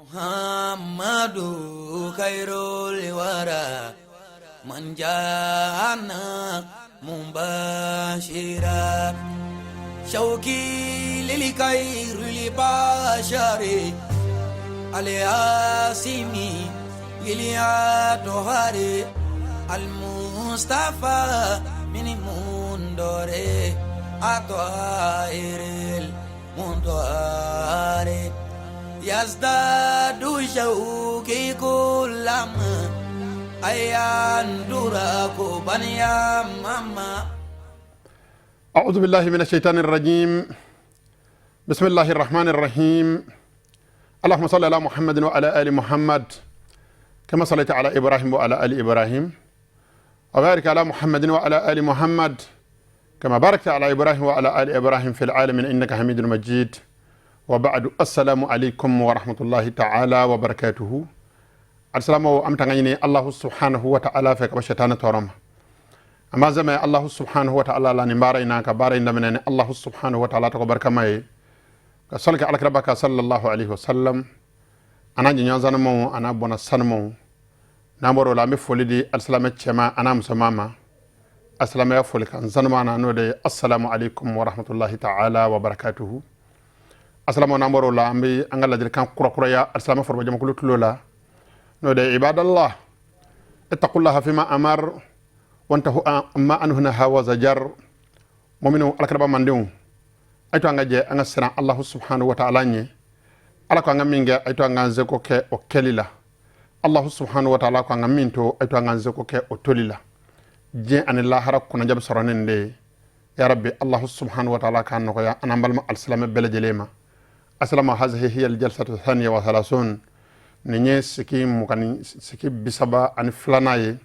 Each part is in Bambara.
محمد خير الورى من جاءنا مبشرا شوقي للخير البشر الياسمي للأطهار المصطفى من مندور أطائر المنطار يزداد شوقي كلما أيان دراك يا ماما. أعوذ بالله من الشيطان الرجيم. بسم الله الرحمن الرحيم. اللهم صل على محمد وعلى آل محمد كما صليت على إبراهيم وعلى آل إبراهيم، وبارك على محمد وعلى آل محمد كما باركت على إبراهيم وعلى آل إبراهيم في العالمين إنك حميد مجيد. وبعد، السلام عليكم ورحمة الله تعالى وبركاته. السلام أم تغني الله سبحانه وتعالى فيك بشتان تورم أما زما الله سبحانه وتعالى لا نبارا إنك بارا إن من الله سبحانه وتعالى تكبر كما صلى على ربك صلى الله عليه وسلم. أنا جنازة مو أنا بنا سنمو نامرو لامي فولدي السلام تشما أنا مسماما السلام يا فولك أنزنما أنا نودي. السلام عليكم ورحمة الله تعالى وبركاته. السلام نامرو لامي أنغلا دركان كرة كرة يا السلام فرما جمع كل تلولا نودي. عباد الله، اتقوا الله فيما أمر وانتهوا ما أنه نهى وزجر. مؤمنو الكربا مندون أيتو أنغا جي أنغا سران الله سبحانه وتعالى ني ألا كو أنغا مينغا أيتو أنغا زكو كي أو كليلا. الله سبحانه وتعالى كو أنغا مينتو أيتو أنغا زكو كي أو توليلا. جي أن الله هرب كنا جاب سرانين دي يا ربي. الله سبحانه وتعالى كان نقيا أنا بلما السلام بلجليما. السلام هذه هي الجلسة 32. نيني سكي مكاني سكي بسبا أن فلاناي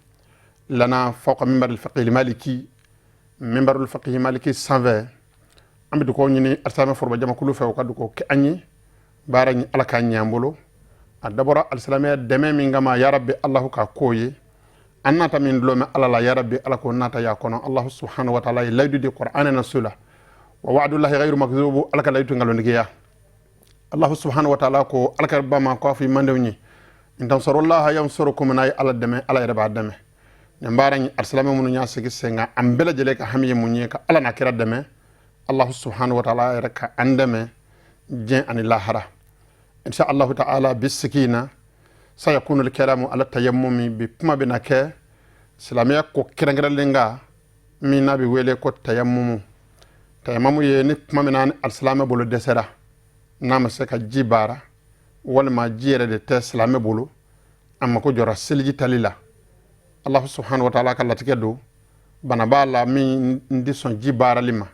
لنا فوق منبر الفقيه المالكي. منبر الفقيه المالكي 120. An bɛ dugawu ɲini alisilamɛ foroba jamakulu fɛ, u ka dugawu kɛ an ye baara in Ala k'a ɲɛ an bolo. A dabɔra alisilamɛya dɛmɛ min kama, ya Rabbi Alahu k'a k'o ye. An nata min dulon bɛ Ala la, ya Rabbi Ala k'o nata y'a kɔnɔ. Alahu subhanahu wa ta'ala ye layidu di Qur'an na so la, wa wa'dullahi ghayru makdhubu. Ala ka layidu nkalontigiya. Alahu subhanahu wa ta'ala ko Ala ka ba ma ko a fɔ i mandenw ye, in tansurullaha yansurukum, n'a ye Ala dɛmɛ, Ala yɛrɛ b'a dɛmɛ. Nin baara in, alisilamɛ minnu y'a sigi sen kan, an bɛɛ lajɛlen ka hami ye mun ye? Ka Ala n'a kira dɛmɛ. Allah subhanahu wa ta'ala yɛrɛ ka an dɛmɛ diɲɛ ani lahara. Insha Allahu ta'ala bisikina sayakunu alkalamu ala tayammumi. Bi kuma bɛna kɛ silamɛya ko kɛrɛnkɛrɛnlen kan min n'a bɛ wele ko tayammumu. Tayammamu ye ni kuma min na alisilamɛ bolo dɛsɛra, n'a ma se ka ji baara, walima ji yɛrɛ de tɛ silamɛ bolo, a mako jɔra seliji tali la. Allah subhanahu wa ta'ala ka latigɛ don, bana b'a la min di sɔn ji baarali ma,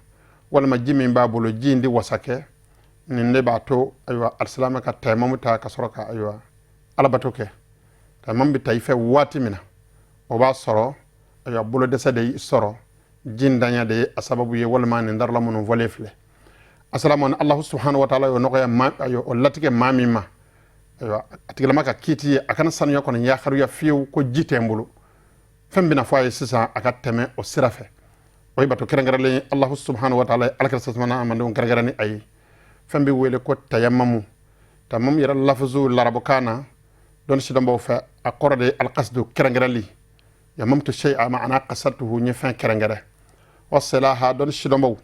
walima ji min b'a bolo ji in di wasa kɛ. Nin de b'a to ayiwa alisilamɛ ka tayamamu ta ka sɔrɔ ka ayiwa alabato kɛ. Tayamamu bɛ ta i fɛ waati min na, o b'a sɔrɔ ayiwa bolo dɛsɛ de y'i sɔrɔ, ji ntanya de ye a sababu ye, walima nin darula minnu fɔlen filɛ. Asalamu Alahu subhanahu wa ta'ala y'o nɔgɔya ma, ayiwa o latigɛ maa min ma, ayiwa a tigilama ka kiiti ye a kana sanuya kɔni yakaruya fiyewu ko ji tɛ n bolo. Fɛn bɛna fɔ a ye sisan, a ka tɛmɛ o sira fɛ. O ye bato kɛrɛnkɛrɛnlen ye Alahu subhanahu wa ta'ala ye Alakira sasumana mandenw kɛrɛnkɛrɛn ni a ye. Fɛn bɛ wele ko tayamamu. Tayamamu yɛrɛ lafuzu larabukan na, dɔnni sidɔnbaw fɛ, a kɔrɔ de ye alqasdu, kɛrɛnkɛrɛnli. Yamamtu shay'a ma'ana qasadtuhu, n ye fɛn kɛrɛnkɛrɛn. Wasalaha dɔnni sidɔnbaw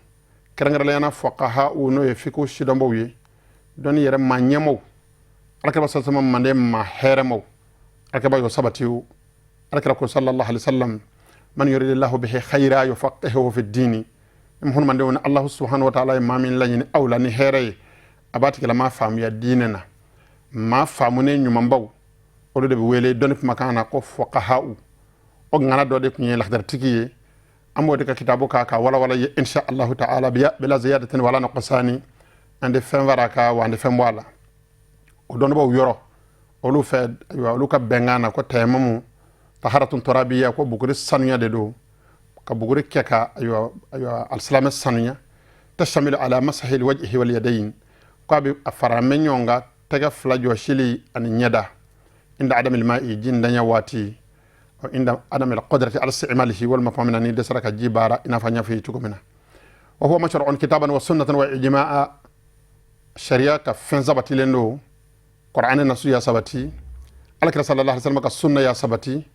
kɛrɛnkɛrɛnnenya na fuqaha, n'o ye fiqh sidɔnbaw ye, dɔnni yɛrɛ maa ɲɛmaw, Alakira sasuma manden maa hɛrɛmaw, Alakira y'o sabati. Alakira ko sallallahu alaihi wasallam, man yuridillahu bihi khayra yufaqihuhu fi dini. Ni hunumandenw ni Allahu subhanahu wa ta'ala ye maa min laɲini aw la ni hɛrɛ ye, a b'a tigilama faamuya diinɛ na. Maa faamunen ɲumanbaw, olu de bɛ wele dɔnni kumakan na ko fuqaha'u. O ŋana dɔ de tun ye lahadaratigi ye, an b'o de ka kitabu k'a ka walawala ye insha Allahu ta'ala bila ziyadatin wala nuqsani. An de fɛn fara ka wa an de fɛn bɔ a la. O dɔnnibaw yɔrɔ olu fɛ, ayiwa olu ka bɛnkan na ko tayamamu taharatun turabiya, ko buguri sanuya de don, ka buguri kɛ ka ayiwa ayiwa alisilamɛ sanuya. Tashamilu ala masahil wajhi wal yadayn, ko a bɛ a fara mɛ ɲɔgɔn kan tɛgɛ fila jɔsili ani ɲɛda. Inda adamil ma'i, ji ntanya waati, inda adamil qudrati ala istimalihi, walima tuma min na n'i dɛsɛra ka ji baara, i n'a fɔ an y'a fɔ i ye cogo min na. Wa huwa mashru'un kitaban wa sunnatan wa ijma'a, sariya ka fɛn sabatilen don. Qur'anɛ nasu y'a sabati, Alakira sallallahu alaihi wasallam ka sunna y'a sabati,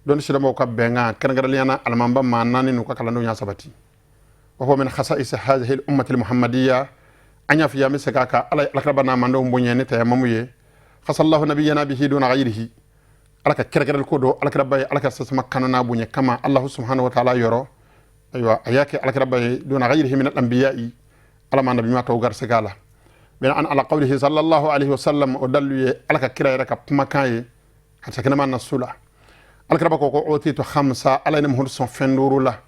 dɔnni silamaw ka bɛnkan, kɛrɛnkɛrɛnnenya na alimamba maa naani n'u ka kalandenw y'a sabati. Wa huwa min khasa'is hadhihi al-ummati al-muhammadiyya. An y'a f'i ye, an bɛ segin a kan, Ala ye alakiraba n'a mandenw bonya ni tayamamu ye. Khasallahu nabiyyana bihi duna ghayrihi. Ala ka kɛrɛnkɛrɛnli ko don alakiraba ye, Alakira sasama kanu n'a bonya kama Allahu subhanahu wa ta'ala yɔrɔ. Ayiwa, a y'a kɛ alakiraba ye duna ghayrihi min al-anbiya'i, Ala ma nabi ɲuman tɔw garisɛgɛ a la. Bina'an ala qawlihi sallallahu alaihi wasallam, o dalilu ye Ala ka kira yɛrɛ ka kumakan ye hadisa kɛnɛma nasu la. Alakiraba ko ko utitu khamsa, Ala ye ne Muhamadu sɔn fɛn duuru la,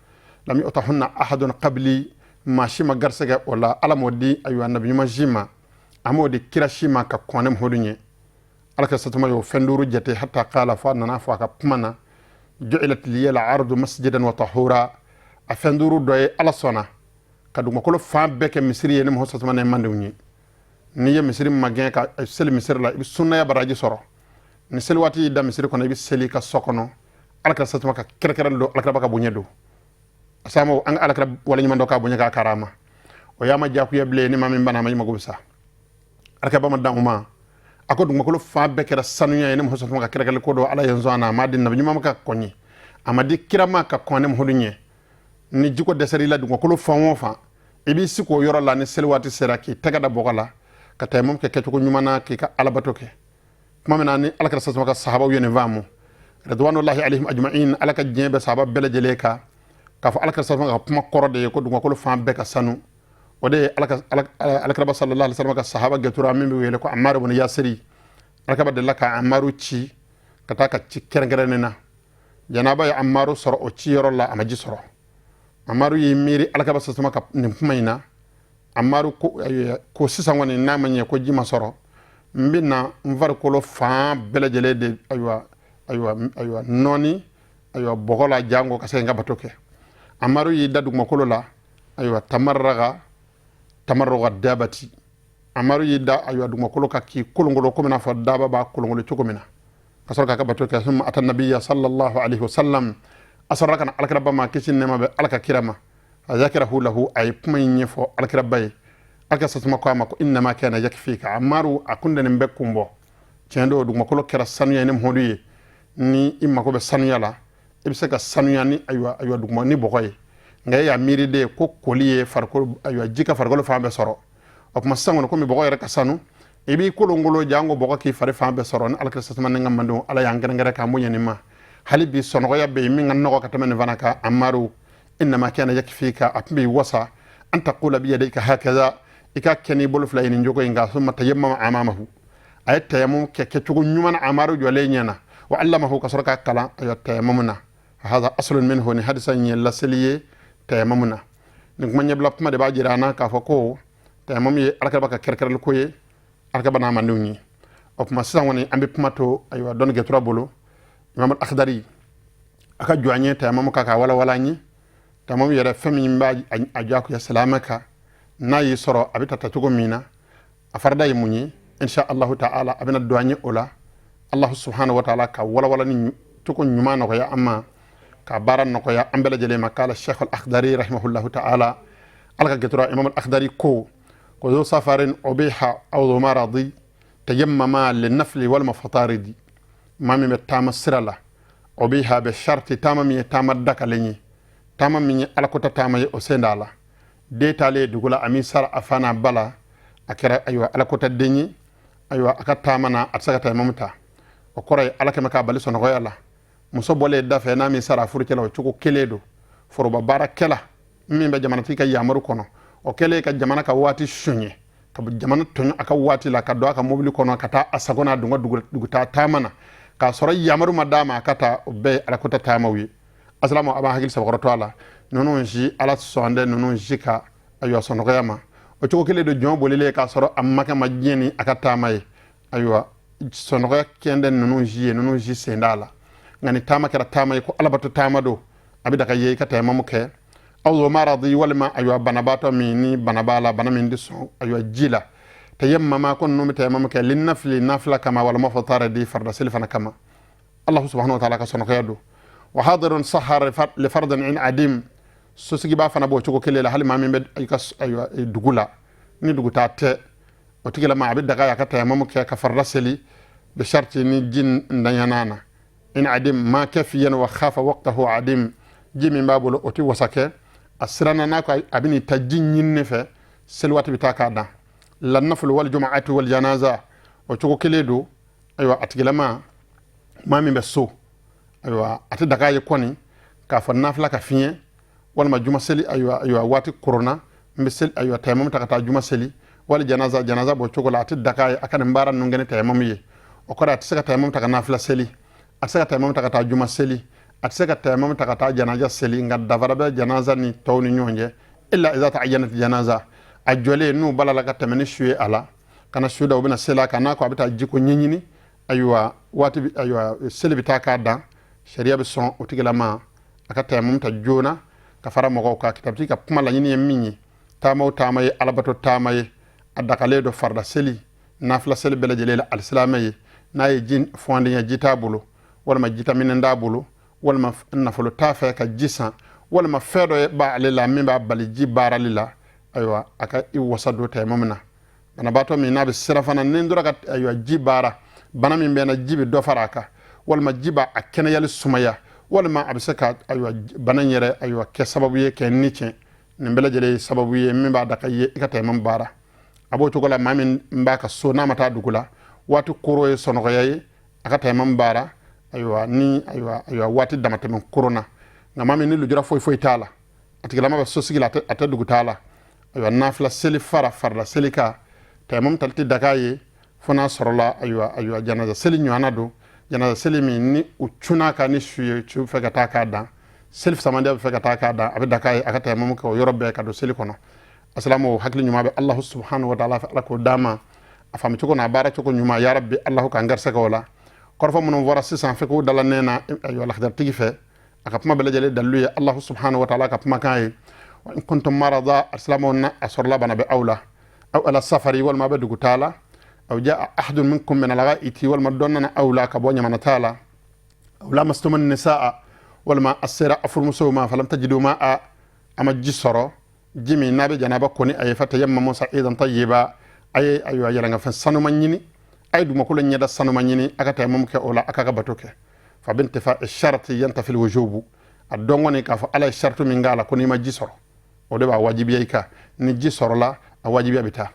lam yu'tahunna ahadun qabli, maa si ma garisɛgɛ o la, Ala m'o di ayiwa nabi ɲuman si ma, a m'o di kira si ma ka kɔn ne Muhamadu ɲɛ. Alakira satuma y'o fɛn duuru jate, hatta qala, fo a nana fɔ a ka kuma na, ju'ilat liya al-ardu masjidan wa tahura. A fɛn duuru dɔ ye, Ala sɔnna ka dugumakolo fan bɛɛ kɛ misiri ye ne Muhamadu satuma ne mandenw ye. N'i ye misiri magɛn ka seli misiri la, i bɛ sunnaya baraji sɔrɔ. Ni seli waati y'i da misiri kɔnɔ, i bɛ seli ka so kɔnɔ. Alakira satuma ka kɛrɛkɛrɛn don, alakiraba ka bonya don asamo, an ka alakira waleɲuman dɔ k'a bonya k'a karama, o y'a ma diyagoya bilen. Ni maa min bana ma, i mago bɛ sa. Alakiraba ma dan o ma, a ko dugumakolo fan bɛɛ kɛra sanuya ye ne Muhamadu satuma ka kɛrɛkɛrɛn ko don. Ala ye n sɔn a na, a m'a di nabi ɲuman ma ka kɔn ye, a ma di kira ma ka kɔn ne Muhamadu ɲɛ. Ni jiko dɛsɛr'i la dugumakolo fan o fan, i b'i sigi o yɔrɔ la, ni seli waati sera, k'i tɛgɛ da bɔgɔ la ka tayamum kɛ kɛcogo ɲuman na, k'i ka alabato kɛ. Tuma min na ni Alakira sasama ka sahabaw ye nin faamu, ridwanullahi alayhim ajma'in, Ala ka diɲɛ bɛ sahaba bɛɛ lajɛlen kan, k'a fɔ Alakira sasama ka kuma kɔrɔ de ye ko dugumakolo fan bɛɛ ka sanu, o de ye Alakiraba sallallahu alaihi wasallam ka sahaba gɛtura min bɛ wele ko Ammar ibn Yasiri. Alakiraba delila ka Ammaru ci ka taa ka ci kɛrɛnkɛrɛnnen na. Janaba ye Ammaru sɔrɔ o ci yɔrɔ la, a ma ji sɔrɔ. Ammaru y'i miiri Alakiraba sasama ka nin kuma in na. Ammaru ko sisan kɔni, n'a ma ɲɛ ko ji ma sɔrɔ, n bɛ na n farikolo fan bɛɛ lajɛlen de ayiwa nɔɔni ayiwa bɔgɔ la, jango ka se n ka bato kɛ. Ammaru y'i da dugumakolo la, ayiwa, tamarraga tamarruga dabati. Ammaru y'i da ayiwa dugumakolo kan k'i kolongolo komi n'a fɔ daba b'a kolongolo cogo min na, ka sɔrɔ k'a ka bato kɛ. Summa ata nabiya sallallahu alaihi wasallam, a sɔrɔla ka na alakiraba ma, kisi nɛɛma bɛ Ala ka kira ma. A zakirahu lahu, a ye kuma in ɲɛfɔ alakiraba ye. Alakira sasuma ko a ma ko innama kana yakfika Amaru, a kun nin bɛ kun bɔ. Tiɲɛ don, dugumakolo kɛra sanuya ni Muhamadu ye. Ni i mako bɛ sanuya la, i bɛ se ka sanuya ni ayiwa duguma ni bɔgɔ ye, nka e y'a miiri de ko koli ye farikolo, ayiwa, ji ka farikolo fan bɛɛ sɔrɔ. O tuma sisan kɔni, komi bɔgɔ yɛrɛ ka sanu, i b'i kolongolo jango bɔgɔ k'i fari fan bɛɛ sɔrɔ. Ni Alakira sasuma ni ka mandenw, Ala y'an kɛrɛnkɛrɛn k'an bonya nin ma. Hali bi sɔnɔgɔya bɛ yen min ka nɔgɔ ka tɛmɛ nin fana kan. Amaru, innama kana yakfika, a tun b'i wasa, an taqula biyadayka hakaza, i ka kɛ n'i bolo fila ye nin jogo in kan. Summa tayammama amamahu, a ye tayammum kɛ kɛcogo ɲuman na Amaru jɔlen ɲɛna. Wa allamahu, ka sɔrɔ k'a kalan ayiwa tayammum na. Hada aslun minhu, ni hadisa in ye laseli ye tayammum na. Nin kuma ɲɛbila kuma de b'a jira an na k'a fɔ ko tayammum ye alakiraba ka kɛrɛkɛrɛli ko ye, alakiraba n'a mandenw ye. O tuma sisan kɔni, an bɛ kuma to ayiwa dɔnni gɛtura bolo, Imam Akhdari, a ka jɔ an ye tayammum kan k'a walawala an ye. Tayammum yɛrɛ, fɛn min b'a a diyagoya silamɛ kan n'a y'i sɔrɔ, a bɛ ta tacogo min na, a farida ye mun ye, insha Allahu ta'ala, a bɛna don an ye o la. Allahu subhanahu wa ta'ala ka walawala ni cogo ɲuman nɔgɔya an ma, ka baara nɔgɔya an bɛɛ lajɛlen ma. Kala Sheikh Al-Akhdari rahimahullahu ta'ala, Ala ka gɛtura Imam Al-Akhdari ko zu safarin ubiha aw zu maradi tayammama linafli walima fataridi. Maa min bɛ taama sira la, ubiha bɛ sharti, taama min ye taama dakalen ye, taama min ye alakota taama ye, o sen da la. Den taalen dugu la, a min sara a fa n'a ba la, a kɛra ayiwa alakota den ye, ayiwa, a ka taama na, a tɛ se ka tayammum ta. O kɔrɔ ye Ala kɛmɛ k'a bali sɔnɔgɔya la. Muso bɔlen da fɛ n'a min sara a furucɛ la, o cogo kelen don. Foroba baarakɛla min bɛ jamanatigi ka yamaru kɔnɔ, o kɛlen ka jamana ka waati soɲɛ, ka jamana tɔɲɔ a ka waati la, ka don a ka mobili kɔnɔ ka taa a sago n'a dun ka dugutaa taama na k'a sɔrɔ yamaru ma d'a ma a ka taa, o bɛɛ ye alakota taamaw ye. Asilamu, a b'an hakili sabakɔrɔtɔ a la. Ninnu si Ala sɔn tɛ ninnu si ka ayiwa sɔnɔgɔya ma. O cogo kelen don, jɔn bolilen k'a sɔrɔ a makɛ ma diɲɛ ni a ka taama ye, ayiwa, sɔnɔgɔya kɛn tɛ ninnu si ye, ninnu si sen t'a la. Nka ni taama kɛra taama ye ko alabato taama don, a bɛ daga ye i ka tayamamu kɛ. Aw maradi, walima ayiwa banabaatɔ min ni bana b'a la, bana min tɛ sɔn ayiwa ji la, tayammama, ko ninnu bɛ tayamamu kɛ linnafili, nafila kama, walima fataridi, farida seli fana kama. Allahu subhanahu wa ta'ala ka sɔnɔgɔya don. Wa hadirun sahar li fardin in adim, sosigibaa fana b'o cogo kelen la. Hali maa min bɛ i ka ayiwa dugu la, ni dugutaa tɛ, O tigilama a bɛ daga a ka tayamamu kɛ ka farida seli bi sharti ni ji ndanyana na. In adim ma kafiyan wa khafa waqtahu adim, ji min b'a bolo o ti wasa kɛ, a siranna n'a ko a bɛ n'i ta ji ɲini fɛ, seli waati bɛ taa k'a dan. La nafulu wal jumu'atu wal janaza, o cogo kelen don. Ayiwa, a tigilama maa min bɛ so, ayiwa, a tɛ daga ye kɔni k'a fɔ nafila ka fiɲɛ walima juma seli. Ayiwa, waati koronna, n bɛ seli, ayiwa, tayamamu ta ka taa juma seli wali janaza. Janaza b'o cogo la, a tɛ daga ye a ka nin baara ninnu kɛ ni tayamamu ye. O kɔrɔ, a tɛ se ka tayamamu ta ka nafila seli, a tɛ se ka tayamamu ta ka taa juma seli, a tɛ se ka tayamamu ta ka taa janaza seli. Nka dafara bɛ janaza ni tɔw ni ɲɔgɔn cɛ, illa iza ta'ayyanat janaza, a jɔlen n'u balala ka tɛmɛ ni su ye a la ka na su da, u bɛna seli a kan, n'a ko a bɛ taa jiko ɲɛɲini, ayiwa, waati, ayiwa, seli bɛ taa k'a dan, sariya bɛ sɔn o tigilama a ka tayamamu ta joona ka fara mɔgɔw kan. Kitabutigi ka kuma laɲini ye min ye, taama o taama ye alabato taama ye, a dagalen don farida seli, nafila seli bɛɛ lajɛlen la alisilamɛ ye, n'a ye ji fɔndenya, ji t'a bolo, walima jitaminɛn t'a bolo, walima nafolo t'a fɛ ka ji san, walima fɛn dɔ b'ale la min b'a bali ji baarali la, ayiwa, a ka i wasa don tayamamu na. Banabaatɔ min n'a bɛ siran fana, ni n tora ka, ayiwa, ji baara, bana min bɛ n na, ji bɛ dɔ fara a kan, walima ji b'a a kɛnɛyali sumaya, walima a bɛ se ka, ayiwa, bana in yɛrɛ, ayiwa, kɛ sababu ye kɛ ni tiɲɛ. Nin bɛɛ lajɛlen ye sababu ye min b'a daga ye i ka tayamamu baara. A b'o cogo la, maa min b'a ka so, n'a ma taa dugu la, waati koro ye sɔnɔgɔya ye, a ka tayamamu baara, ayiwa, ni, ayiwa, waati damatɛmɛ koronna. Nka maa min ni lujura foyi foyi t'a la, a tigilama bɛ so sigi la, a tɛ dugu t'a la, ayiwa, nafila seli fara farida seli kan, tayamamu tali tɛ daga ye fo n'a sɔrɔla, ayiwa, janaza seli ɲɔgɔnna don, janaza seli min ni u cunna kan ni su ye, su fɛ ka taa k'a dan, seli samandiya bɛ fɛ ka taa k'a dan, a bɛ daga ye a ka tayamamu kɛ o yɔrɔ bɛɛ ka don seli kɔnɔ. Asilamu, hakili ɲuman bɛ Alahu subhanahu wa taala fɛ, Ala k'o d'an ma a faamu cogo n'a baara cogo ɲuman. Ya rabbi, Alahu k'an garisɛgɛ o la. Kɔrɔfɔ minnu fɔra sisan fɛ k'o dala nɛ na, ayiwa, lahadatigi fɛ, a ka kuma bɛɛ lajɛlen dalilu ye Alahu subhanahu wa taala ka kumakan ye. Wa in kuntum marada, asilamu, na a sɔrɔla bana bɛ aw la, aw ala safari, walima a bɛ dugu taa la, aw jaa ahadun minkum min alghaiti, walima dɔ nana aw la ka bɔ ɲamana taa la, aw lamastumun nisaa, walima a sera a furumusow ma, falam tajidu ma a ma ji sɔrɔ, ji min n'a bɛ janaba ko ni a ye, fatayammamu sa'idan tayyiba, a ye, ayiwa, yɛlɛnkafɛn sanuma ɲini, a ye dugumakolo ɲɛda sanuma ɲini, a ka tayamamu kɛ o la, a ka bato kɛ. Fa bintifa sharti yantafil wujubu, a dɔn kɔni k'a fɔ Ala ye shartu min k'a la ko n'i ma ji sɔrɔ, o de b'a wajibiya i kan. Ni ji sɔrɔla, a wajibiya bɛ taa.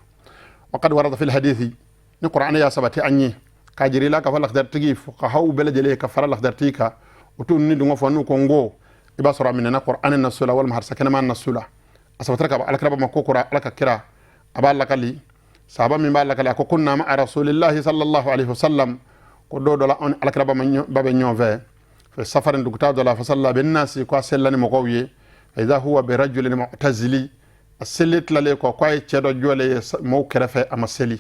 Wa qad warada fil hadithi, ni Qur'an y'a sabati an ye k'a jira i la k'a fɔ lakidaritigi, fuqahaw bɛɛ lajɛlen ka fara lakidaritigi kan, u t'u ni dungɔ fɔ n'u ko n ko i b'a sɔrɔ a minɛna Qur'an nasu la walima hadisa kɛnɛma nasu la. A sabatira ka bɔ alakiraba ma ko kura, Ala ka kira a b'a lakali, sahaba min b'a lakali, a ko kunna ma'a rasulillahi sallallahu alaihi wasallam, ko dɔ dɔ la anw ni alakiraba ba bɛ ɲɔgɔn fɛ fɛ safarin, dugutaa dɔ la, fa salla bin nasi, ko a selila ni mɔgɔw ye, fa idha huwa bi rajulin mu'tazili, a seli tilalen kɔ, ko a ye cɛ dɔ jɔlen ye mɔgɔw kɛrɛfɛ, a ma seli.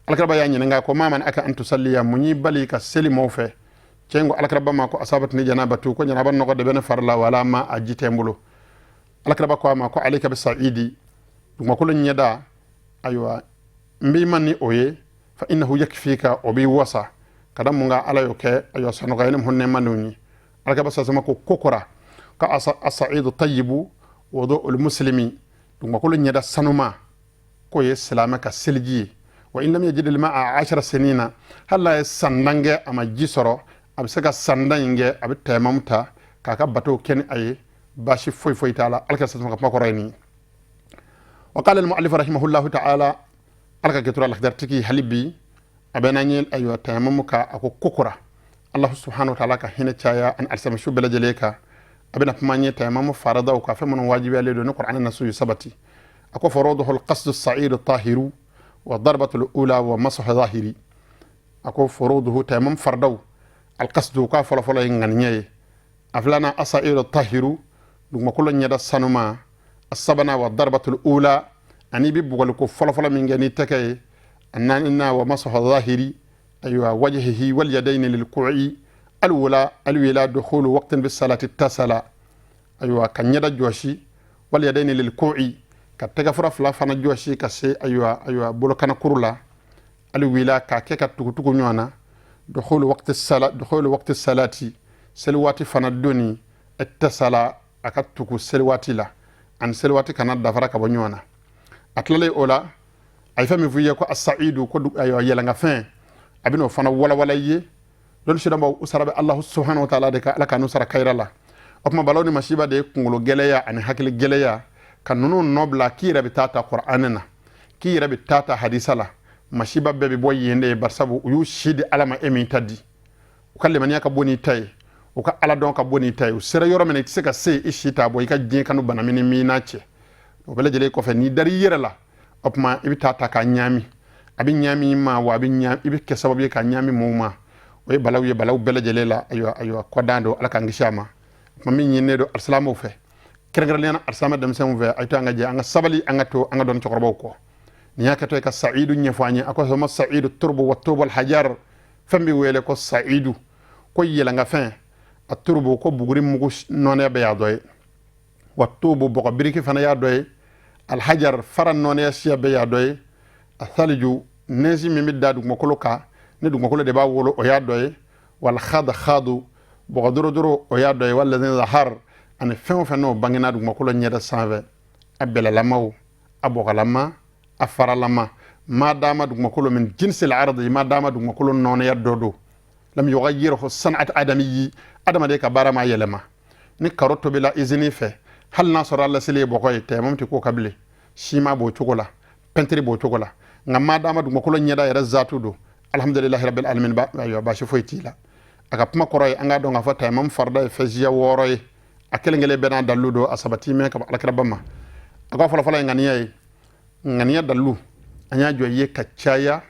Alakiraba y'a ɲininka ko ma mana'aka an tusalliya, mun y'i bali ka seli mɔgɔw fɛ? Cɛ in ko alakiraba ma ko asabatni janabatu, ko janaba nɔgɔ de bɛ ne fari la, wala ma a ji tɛ n bolo. Alakiraba ko a ma ko alayka bi sa'idi, dugumakolo ɲɛda, ayiwa, n b'i ma ni o ye, fa innahu yakfika, o b'i wasa. Ka da mun kan Ala y'o kɛ, ayiwa, sɔnɔgɔya ni hɔnnɛma ye. Alakiraba sasama ko kokora ka asaidu tayibu wudu'ul muslimi, dugumakolo ɲɛda sanuma k'o ye silamɛ ka seliji ye. Wa in lam yajid al-ma'a ashara sinina, hali n'a ye san tan kɛ a ma ji sɔrɔ, a bɛ se ka san tan in kɛ, a bɛ tayamamu ta k'a ka bato kɛ ni a ye, baasi foyi foyi t'a la. Alakira sasama ka kuma kɔrɔ ye nin ye. Wa qala al-mu'allif rahimahullahu ta'ala, Ala ka kɛtura lakidaritigi hali bi a bɛ n'an ye, ayiwa, tayamamu ka a ko kokora, Allah subhanahu wa ta'ala ka hinɛ caya ani alisamɛsu bɛɛ lajɛlen kan. A bɛna kuma an ye tayamamu faradaw ka fɛn minnu wajibiyalen don ni Qur'an nasu ye sabati. A ko furuduhu alqasdu as-sa'id at-tahiru wa darbatu al-ula wa mashu zahiri. A ko furuduhu, tayamam faradaw, alqasdu, ka fɔlɔ fɔlɔ ye ŋaniya ye, a filanan as-sa'idu tahiru, dugumakolo ɲɛda sanuma, a sabanan wa darbatul ula, ani i bɛ bugɔliko fɔlɔfɔlɔ min kɛ n'i tɛgɛ ye, a naaninan wa masahu zahiri, ayiwa, wajhihi wal yadayni lil ku'i alwala alwila dukhulu waqtin bis salati tasala, ayiwa, ka ɲɛda jɔsi, wal yadayni lil ku'i, ka tɛgɛfura fila fana jɔsi ka se, ayiwa, bolokana kuru la, alwila, k'a kɛ ka tugutugu ɲɔgɔn na, dukhulu waqti sala, dukhulu waqti salati, seli waati fana donni, ittasala, a ka tugu seli waati la, ani seli waati kana dafara ka bɔ ɲɔgɔn na. A tilalen o la, A ye fɛn min fɔ i ye ko asaidu, ko ayiwa yɛlɛnkafɛn, a bɛn'o fana walawala i ye. Lɔnni sidɔnbaw, u sara bɛ Alahu subhanahu wa taala de kan. Ala k'an sara kayira la. O tuma, balaw ni masiba de ye kunkolo gɛlɛya ani hakili gɛlɛya ka ninnu nɔ bila k'i yɛrɛ bɛ taa ta Kuranɛ na, k'i yɛrɛ bɛ taa ta hadisa la. Masiba bɛɛ bɛ bɔ yen de ye, barisabu u y'u si di Ala ma, e min ta di. U ka limaniya ka bon n'i ta ye, u ka Ala dɔn ka bon n'i ta ye. U sera yɔrɔ min na, i tɛ se ka se, i si t'a bɔ. I ka diɲɛ kanu banamini min n'a cɛ, o bɛɛ lajɛlen kɔfɛ, n'i dar'i yɛrɛ la, o tuma i bɛ taa ta k'a ɲaami. A bɛ ɲaami i ma wa, a bɛ ɲaami, i bɛ kɛ sababu ye ka ɲaami mɔgɔw ma. O ye balaw ye, balaw bɛɛ lajɛlen la. Ayiwa, ayiwa, kɔdan don, Ala k'an kisi a ma. O tuma, min ɲininen don alisilamɛw fɛ, kɛrɛnkɛrɛnnenya la alisilamɛ denmisɛnw fɛ, a ye to an ka jɛ, an ka sabali, an ka to an ka dɔnni cɛkɔrɔbaw kɔ. Nin y'a kɛtɔ ye ka sa'idu ɲɛfɔ an ye. A ko sɔma sa'idu turubu wa tubu alhajar. Fɛn bɛ wele ko sa'idu, ko yɛlɛnkafɛn, a turubu, ko buguri mugu nɔnɛ bɛɛ y'a dɔ ye, wa tubu, bɔgɔ biriki fana y'a dɔ ye, alhajar, fara nɔnɛya siya bɛɛ y'a dɔ ye, a thaliju, nɛzi min bɛ da dugumakolo kan ni dugumakolo de b'a wolo, o y'a dɔ ye, wal khad khadu, bɔgɔ dorodoro, o y'a dɔ ye, walazi zahar, ani fɛn o fɛn n'o bangena dugumakolo ɲɛda sanfɛ, a bɛlɛlama o, a bɔgɔlama, a faralama, ma dama dugumakolo min jinsil ardi, ma dama dugumakolo nɔnɛya dɔ don, lam yughayyirhu san'at adamiyyi, adamaden ka baara ma yɛlɛma. Ni karo tobila izini fɛ, hali n'a sɔrɔ a lasili ye bɔgɔ ye, tɛmam tɛ k'o kan bilen. Siman b'o cogo la, pɛntiri b'o cogo la. Nka ma dama dugumakolo ɲɛda yɛrɛ zatu don, alhamdulilahi rabbil alamin, ayiwa, baasi foyi t'i la. A ka kuma kɔrɔ ye, an k'a dɔn k'a fɔ tayamam farida ye fɛsiya 6 ye. A kelen kelen bɛɛ n'a dalilu don, a sabati mɛn ka bɔ alakiraba ma. A ka fɔlɔfɔlɔ ye ŋaniya ye. Ŋaniya dalilu, an y'a jɔ i ye ka caya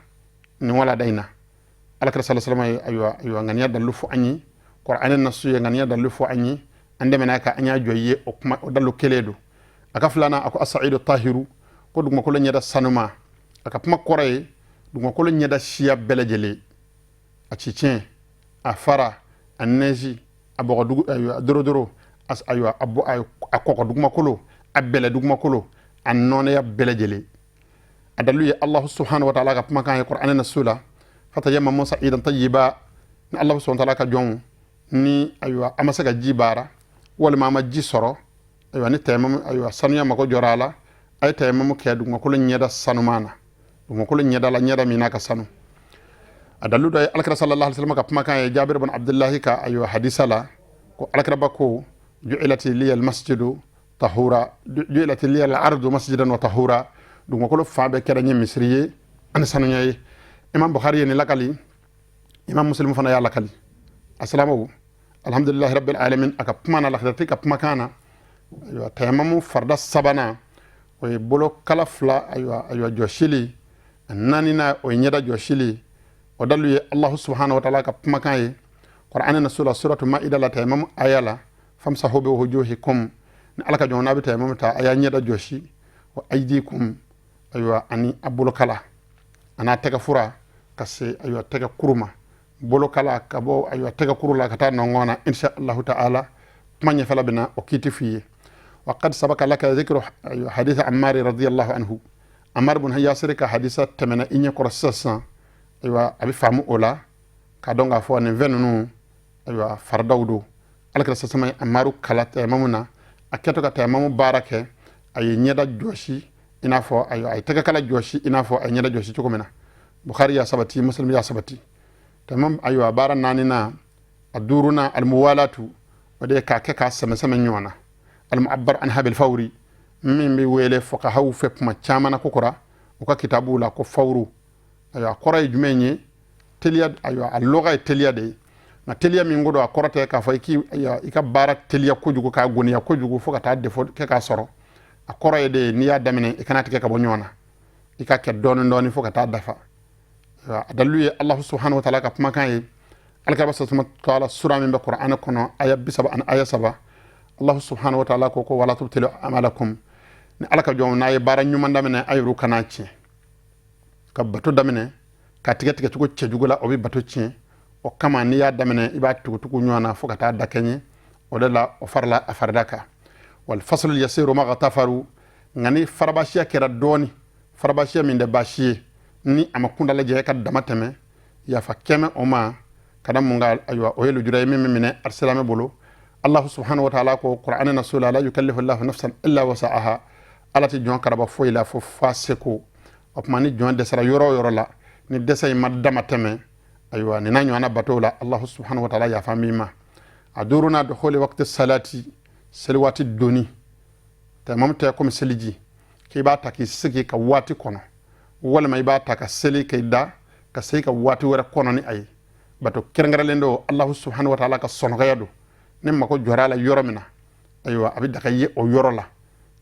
nin walada in na. Alakira sallallahu alaihi wasallam ye, ayiwa, ayiwa, ŋaniya dalilu fɔ an ye. Kuranɛ nasu ye ŋaniya dalilu fɔ an ye. An dɛmɛna ka an y'a jɔ i ye, o kuma, o dalilu kelen don. A ka filanan, a ko asaidu tahiru, ko dugumakolo ɲɛda sanuma. A ka kuma kɔrɔ ye dugumakolo ɲɛda siya bɛɛ lajɛlen, a cɛncɛn, a fara, a nɛzi, a bɔgɔdugu, ayiwa, dorodoro, ayiwa, a kɔgɔ dugumakolo, a bɛlɛ dugumakolo, a nɔnɛya bɛɛ lajɛlen. A dalilu ye Allahu subhanahu wa ta'ala ka kumakan ye Qur'an nasu la, fatayammamu sa'idan tayyiba. Ni Allahu subhanahu wa ta'ala ka jɔnw ni, ayiwa, a ma se ka ji baara walima a ma ji sɔrɔ, ayiwa, ni tayammamu, ayiwa, sanuya mako jɔra a la, a ye tayammamu kɛ dugumakolo ɲɛda sanuman na, dugumakolo ɲɛda la, ɲɛda min n'a ka sanu. A dalilu dɔ ye alakira sallallahu alaihi wasallam ka kumakan ye Jabir bin Abdullahi ka, ayiwa, hadisa la, ko alakiraba ko ju'ilati liya almasjidu tahura, ju'ilati liya al-ardu masjidan wa tahura. Dugumakolo fan bɛɛ kɛra n ye misiri ye ani sanuya ye. Imam Bukhari ye nin lakali, imam Muslim fana y'a lakali. Asalamaw, alhamdulillahi rabbil alamin. A ka kuma na, lakidati ka kumakan na, ayiwa, tayamamu farida sabanan, o ye bolokala fila, ayiwa, ayiwa, jɔsili. A naaninan, o ye ɲɛda jɔsili. O dalilu ye Allahu subhanahu wa ta'ala ka kumakan ye Qur'an nasu la, suratu Maida la, tayamamu aya la, famsahu bi wujuhikum. Ni Ala ka jɔn n'a bɛ tayamamu ta, a y'a ɲɛda jɔsi, wa aydikum, ayiwa, ani a bolokala a n'a tɛgɛ fura ka se, ayiwa, tɛgɛ kuru ma, bolokala ka bɔ, ayiwa, tɛgɛ kuru la ka taa nɔngɔn na. Insha Allahu ta'ala, kuma ɲɛfɛla bɛna o kiiti f'i ye. Wa qad sabaka laka dhikru, ayiwa, hadith Ammar radiyallahu anhu. Ammar bun Yasir ka hadisa tɛmɛna i ɲɛ kɔrɔ sisan sisan. Ayiwa, a bɛ faamu o la k'a dɔn k'a fɔ nin fɛn ninnu, ayiwa, faridaw don. Alakira sasama ye Amaru kala tayamamu na. A kɛtɔ ka tayamamu baara kɛ, a ye ɲɛda jɔsi i n'a fɔ, ayiwa, a ye tɛgɛkala jɔsi i n'a fɔ a ye ɲɛda jɔsi cogo min na. Bukhari y'a sabati, Muslim y'a sabati. Tayamamu, ayiwa, baara naaninan, a duurunan, almuwalatu, o de ye k'a kɛ k'a sɛmɛsɛmɛ ɲɔgɔn na, almu'abbar anha bil fawri, min bɛ wele fuqahaw fɛ kuma caman na kokura u ka kitabuw la ko fawru. Ayiwa, a kɔrɔ ye jumɛn ye? Teliya. Ayiwa, a lɔga ye teliya de ye. Nka teliya min ko don, a kɔrɔ tɛ k'a fɔ i ka baara teliya kojugu, k'a goniya kojugu fo ka taa défaut kɛ k'a sɔrɔ. A kɔrɔ ye de, n'i y'a daminɛ, i kana tigɛ ka bɔ ɲɔgɔn na, i ka kɛ dɔɔni dɔɔni fo ka taa dafa. A dalilu ye Allahu subhanahu wa ta'ala ka kumakan ye, alakira sasama taala sura min bɛ Qur'an kɔnɔ, aya 30 ani aya 3. Allahu subhanahu wa ta'ala ko wala tubtilu amalakum. Ni Ala ka jɔnw n'a ye baara ɲuman daminɛ, a yɛrɛ kana tiɲɛ. Ka bato daminɛ ka tigɛ tigɛ cogo cɛjugu la, o bɛ bato tiɲɛ. O kama, n'i y'a daminɛ, i b'a tugutugu ɲɔgɔn na fo ka taa dakɛɲɛ. O de la, o farala a farida kan. Wal faslu yasiru ma tafaru. Nka ni farabasiya kɛra dɔɔni, farabasiya min tɛ baasi ye, ni a ma kunda lajɛ ka dama tɛmɛ, yafa kɛmɛ o ma ka da mun kan? Ayiwa, o ye lujura ye min bɛ minɛ alisilamɛ bolo. Allahu subhanahu wa ta'ala ko Qur'an na sura la yukallifu Allahu nafsan illa wasa'aha. Ala tɛ jɔn karaba foyi la fo fa seko. O tuma ni jɔn dɛsɛra yɔrɔ o yɔrɔ la, ni dɛsɛ in ma dama tɛmɛ, ayiwa, nin n'a ɲɔgɔnna batow la, Allahu subhanahu wa taala yafa min ma. A duurunan, dukhuli waqti salati, seli waati donni. Tayamam tɛ komi seliji k'i b'a ta k'i sigi ka waati kɔnɔ, walima i b'a ta ka seli k'i da ka segin ka waati wɛrɛ kɔnɔ ni a ye. Bato kɛrɛnkɛrɛnlen don, Allahu subhanahu wa taala ka sɔnɔgɔya don. Ni mako jɔra a la yɔrɔ min na, ayiwa, a bɛ daga ye o yɔrɔ la.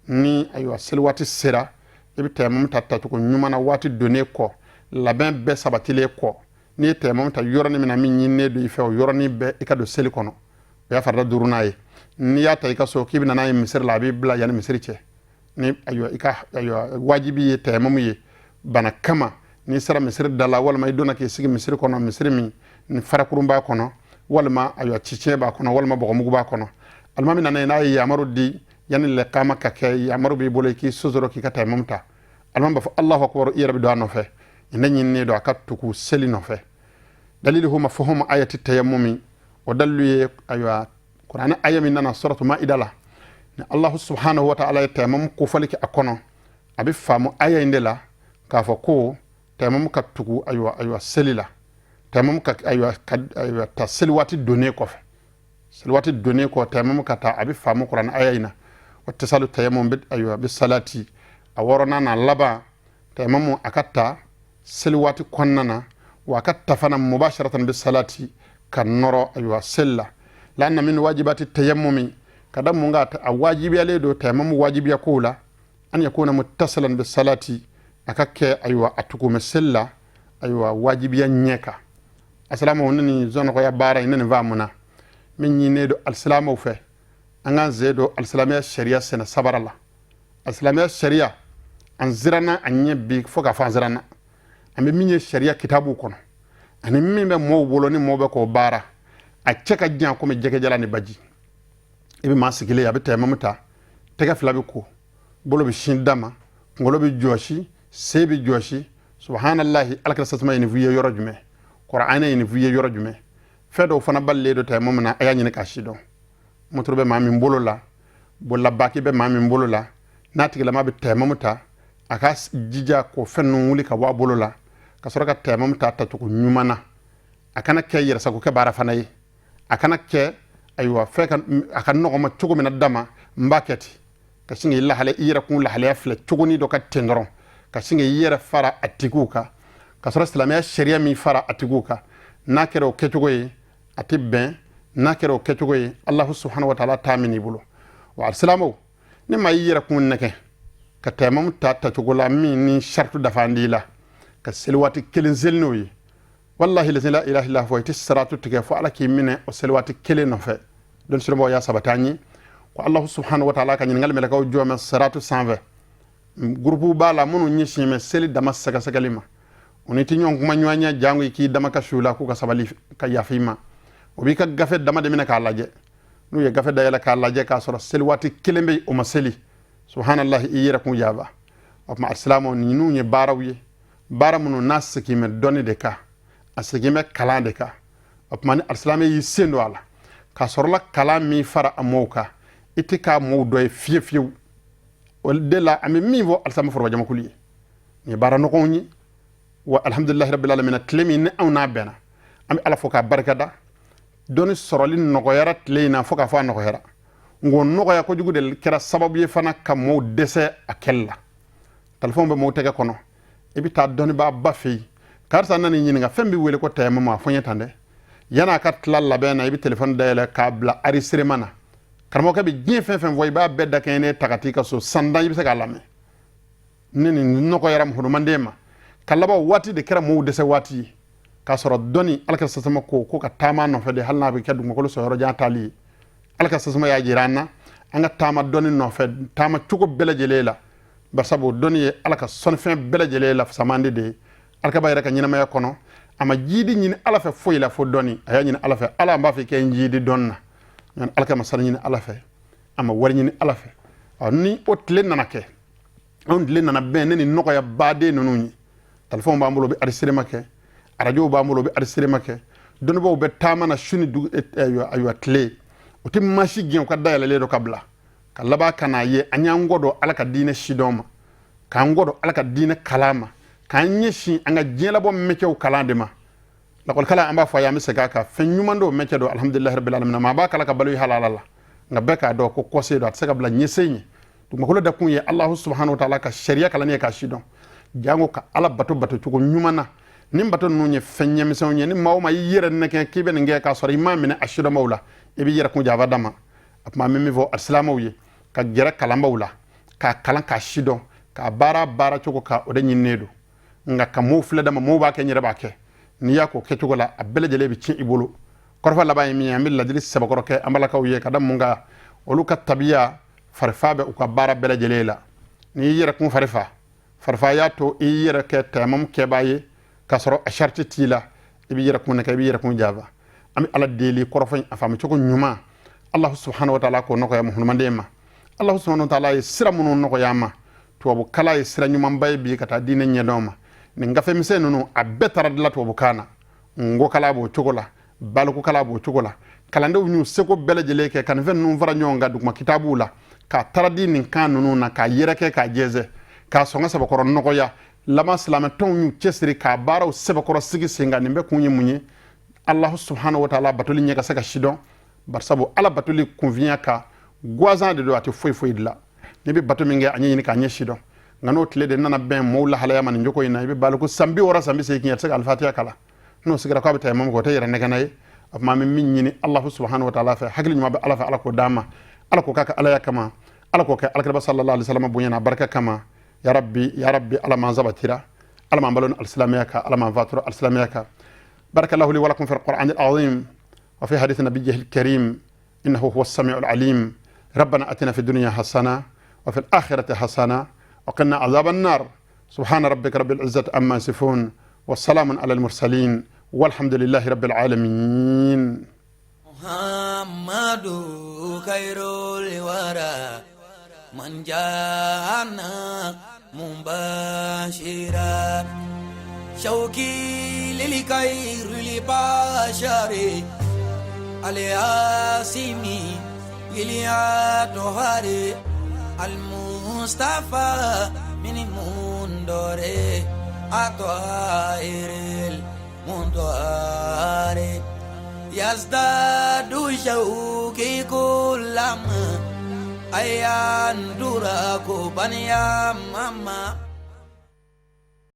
Ni ayiwa seli waati sera, i bɛ tayamam ta tacogo ɲuman na, waati donnen kɔ, labɛn bɛɛ sabatilen kɔ. N'i ye tayamam ta yɔrɔnin min na, min ɲininen don i fɛ, o yɔrɔnin bɛɛ i ka don seli kɔnɔ. O y'a farida duurunan ye. N'i y'a ta i ka so k'i bɛ na n'a ye misiri la, a b'i bila yanni misiri cɛ. Ni ayiwa i ka ayiwa wajibi ye tayamamu ye bana kama, n'i sera misiri da la, walima i donna k'i sigi misiri kɔnɔ, misiri min ni farakurun b'a kɔnɔ, walima ayiwa cicɛn b'a kɔnɔ, walima bɔgɔmugu b'a kɔnɔ, alimami nana ye, n'a ye yamaru di yanni lɛkama ka kɛ, yamaru b'i bolo i k'i sosoro k'i ka tayamamu ta. Alimami b'a fɔ Allahu akbar, i yɛrɛ bɛ don a nɔfɛ. Nin de ɲininen don a ka tugu seli nɔfɛ. Daliluhu mafhumu ayati tayammumi, o dalilu ye ayiwa kuranɛ aya min nana suratu maida la, ni Allahu subhanahu wa ta'ala ye tayamamu kofɔli kɛ a kɔnɔ. A bɛ faamu aya in de la k'a fɔ ko tayamamu ka tugu ayiwa seli la, tayamamu ka ayiwa ka ayiwa ta seli waati donnen kɔfɛ. Seli waati donnen kɔ, tayamamu ka ta, a bɛ faamu kuranɛ aya in na. Wa tisalu tayamamu bi ayiwa bi salati. A wɔɔrɔnan n'a laban, tayamamu a ka ta seli waati kɔnɔna na, wa a ka ta fana mubasharatan bi salati, ka nɔrɔ ayiwa seli la. Lanna min wajibati tayammumi, ka da mun kan a wajibiyalen don tayamamu wajibiya kow la, an yakuna muttasilan bi salati, a ka kɛ ayiwa a tugumɛ seli la, ayiwa wajibiya ɲɛ kan. Alisilamɛw, ne ni zɔnɔgɔya baara in ne nin faamuna min ɲininen don alisilamɛw fɛ, an k'an sen don alisilamɛya sariya sɛnɛ sabara la. Alisilamɛya sariya, an siranna a ɲɛ bi fo k'a fɔ an siranna. An bɛ min ye sariya kitabuw kɔnɔ ani min bɛ mɔɔw bolo ni mɔɔw bɛ k'o baara, a cɛ ka jan komi jɛgɛjalan ni baji. I bɛ maa sigilen, a bɛ tɛyamamu ta, tɛgɛ fila bɛ ko, bolo bɛ sin da ma, kunkolo bɛ jɔsi, sen bɛ jɔsi. Subahanallahi, alakira sasuma ye nin f'i ye yɔrɔ jumɛn? Kuranɛ ye nin f'i ye yɔrɔ jumɛn? Fɛn dɔw fana balilen don tɛyamamu na, a y'a ɲini k'a si dɔn. Motoro bɛ maa min bolo la, bololabaki bɛ maa min bolo la, n'a tigilama bɛ tɛyamamu ta, a ka jija k'o fɛn ninnu wuli ka bɔ a bolo la, ka sɔrɔ ka tɛyamamu ta tacogo ɲuman na. A kana kɛ yɛrɛsago kɛ baara fana ye, a kana kɛ ayiwa fɛn ka a ka nɔgɔ ma cogo min na dama n b'a kɛ ten, ka sin k'i lahalaya, i yɛrɛ kun lahalaya filɛ cogonin dɔ ka ten dɔrɔn, ka sin k'i yɛrɛ fara a tigiw kan, ka sɔrɔ silamɛya sariya min fara a tigiw kan, n'a kɛra o kɛcogo ye, a tɛ bɛn. N'a kɛra o kɛcogo ye, Alahu subahana wa taala t'a minɛ i bolo. Wa alisilamɛw, ni maa y'i yɛrɛ kun nɛgɛ ka tɛyamamu ta tacogo la min ni saritu dafa di la, ka seli waati kelen seli n'o ye, walahi lazi la ilaha illa huwa, i tɛ siratu tigɛ fo Ala k'i minɛ o seli waati kelen nɔfɛ. Dɔnni sɔrɔbaw y'a sabati an ye ko Alahu subahana wa taala ka ɲininkali mɛlɛkɛw jɔ mɛ siratu sanfɛ. Gurupu b'a la minnu ɲɛsin bɛ seli dama sɛgɛsɛgɛli ma, u ni tɛ ɲɔgɔn kuma ɲɔgɔn ɲɛ, jango i k'i dama kasi u la k'u ka sabali ka yafa i ma. O b'i ka gafe dama de minɛ k'a lajɛ. N'u ye gafe dayɛlɛ k'a lajɛ k'a sɔrɔ seli waati kelen bɛ o ma seli, subhanallahi, i yɛrɛ kun yaaba. O tuma alisilamɛw, ninnu ye baaraw ye, baara minnu n'a segin bɛ dɔnni de kan, a segin bɛ kalan de kan. O tuma ni alisilamɛ y'i sen don a la k'a sɔrɔla kalan min fara a mɔɔw kan, i tɛ k'a mɔɔw dɔ ye fiye fiyewu. O de la an bɛ min fɔ alisilamɛ forobajamakulu ye, nin ye baara nɔgɔnw ye. Wa alhamdulilahi rabbil alamina, tile min ni anw n'a bɛnna, an bɛ Ala fo k'a barikada. Dɔnni sɔrɔli nɔgɔyara tile in na fo k'a fɔ a nɔgɔyara, nka o nɔgɔya kojugu de kɛra sababu ye fana ka mɔɔw dɛsɛ a kɛli la. Telefɔni bɛ mɔɔw tɛgɛ kɔnɔ, i bɛ taa dɔnnibaaba fɛ yen, karisa nana i ɲininka fɛn bɛ wele ko tɛyamamu, a fɔ n ye tan dɛ. Yan'a ka tila labɛn na, i bɛ telefɔni dayɛlɛ k'a bila enregistrement na. Karamɔgɔkɛ bɛ diɲɛ fɛn fɛn fɔ, i b'a bɛɛ dakɛɲɛnen ta ka t'i ka so, san 10 i bɛ se k'a lamɛn. Ni nin nɔgɔyara hadamaden ma, ka laban waati de kɛra mɔgɔw dɛsɛ waati ye, k'a sɔrɔ dɔnni, alakira sasama ko ka taama nɔfɛ de, hali n'a bɛ kɛ dugumakolo sɔrɔ jan taali ye. Alakira sasama y'a jira an na an ka taama dɔnni nɔfɛ taama cogo bɛɛ lajɛlen la, barisabu dɔnni ye Ala ka sɔnnifɛn bɛɛ lajɛlen la fisamandi de ye. Alakira yɛrɛ ka ɲɛnamaya kɔnɔ, a ma jidi ɲini Ala fɛ foyi la fo dɔnni. A y'a ɲini Ala fɛ, Ala, an b'a fɛ i kɛ n jidi dɔnni na. Alakira ma sanu ɲini Ala fɛ, a ma wari ɲini Ala fɛ. Ni o tile nana kɛ, anw tile nana bɛn ne ni nɔgɔya baden ninnu ye, telefɔnw b'an bolo, u bɛ enregistrement kɛ, arajow b'an bolo, u bɛ enregistrement kɛ, dɔnnibaaw bɛ taama na su ni dugu, ayiwa tile, u tɛ maa si gɛn u ka dayɛlɛlen dɔ ka bila ka laban ka n'a ye an y'an kɔ don Ala ka diinɛ sidɔn ma, k'an kɔ don Ala ka diinɛ kalan ma. K'an ɲɛsin an ka diɲɛlabɔ mɛcɛw kalan de ma. Lakɔlikala, an b'a fɔ a ye, an bɛ segin a kan, fɛn ɲuman don, mɛcɛ don, alhamdulilahi rabbil alamin. Maa b'a kala ka balo i halala la, nka bɛɛ k'a dɔn ko kɔse don, a tɛ se ka bila ɲɛsen ye. Dugumakolo dakun ye Alahu subahanahu wa taala ka sariya kalanni ye k'a sidɔn, jango ka Ala bato bato cogo ɲuman na. Nin bato ninnu ye fɛn ɲɛmisɛnw ye. Ni maa o maa y'i yɛrɛ nɛgɛ k'i bɛ nin kɛ k'a sɔrɔ i m'a minɛ a sidɔnbaw la, i b'i yɛrɛ kun jaba dama. A tuma, an bɛ min fɔ alisilamɛw ye, ka gɛrɛ kalanbaw la k'a kalan k'a sidɔn, k'a baara baara cogo ka o de ɲininen don. Nka ka mɔɔw filɛ dama, mɔɔw b'a kɛ, n yɛrɛ b'a kɛ, n'i y'a k'o kɛcogo la, a bɛɛ lajɛlen bɛ tiɲɛ i bolo. Kɔrɔfɔ laban ye min ye, an bɛ ladili sɛbɛkɔrɔ kɛ an balakaw ye, ka da mun kan? Olu ka tabiya farifa bɛ u ka baara bɛɛ lajɛlen la. N'i y'i yɛrɛ kun farifa, farifa y'a to i yɛrɛ kɛ tayamamu kɛbaa ye k'a sɔrɔ a sariti t'i la, i b'i yɛrɛ kun nɛgɛ, i b'i yɛrɛ kun java. An bɛ Ala deli, kɔrɔfɔ in a faamu cogo ɲuman, Alahu subahanahu wa taala k'o nɔgɔya muhunumanden ma. Alahu subahanahu wa taala ye sira minnu nɔgɔya an ma, tubabu kalan ye sira ɲumanba ye bi ka taa diinɛ ɲɛdɔn ma. Nin gafe misɛn ninnu, a bɛɛ taara dilan tubabukan na. Ngokala b'o cogo la, balikukala b'o cogo la. Kalandenw y'u seko bɛɛ lajɛlen kɛ ka nin fɛn ninnu fara ɲɔgɔn kan duguma kitabuw la, k'a taara di nin kan ninnu na, k'a yɛrɛkɛ, k'a jɛnsɛn, k'a sɔn ka sɛbɛkɔrɔ nɔgɔya. Laban, silamɛtɔnw y'u cɛsiri k'a baaraw sɛbɛkɔrɔ sigi sen kan. Nin bɛɛ kun ye mun ye? Alahu subahanahu wa taala batoli ɲɛ ka se ka sidɔn. Barisabu Ala batoli kunfinya ka gansan de don, a tɛ foyi foyi dilan. N'i bɛ bato min kɛ, a ɲɛɲini k'a ɲɛ sidɔn. Nka n'o tile de nana bɛn mɔɔw lahalaya ma nin cogo in na, i bɛ baliku san 60, san 80, a tɛ se ka alifatiya kalan. N'o sigira k'a bɛ tayamamu kɛ, o tɛ yɛrɛ nɛgɛnna ye. A tuma, an bɛ min ɲini Alahu subahanahu wa taala fɛ, hakili ɲuman bɛ Ala fɛ, Ala k'o d'an ma, Ala k'o k'a ka Alaya kama, Ala k'o kɛ alakiraba sallallahu alaihi wasallam bonya n'a barika kama. Ya rabbi, ya rabbi, Ala m'an sabatira, Ala m'an balo ni alisilamɛya kan, Ala m'an fatura alisilamɛya kan. Barakallahu li wa lakum fi alquran alazim wa fi hadith nabiyyihi alkarim, innahu huwa as-sami'u al-alim. ربنا اتنا في الدنيا حسنه وفي الاخره حسنه وقنا عذاب النار. سبحان ربك رب العزه عما يصفون، والسلام على المرسلين، والحمد لله رب العالمين. محمد خير الورى من جاءنا مبشرا، شوقي للخير البشر الياسمي الأطهار المصطفى من المنذر الطاهر المطهر. يزداد شوقي كلما أيان دراكو بنيا ماما.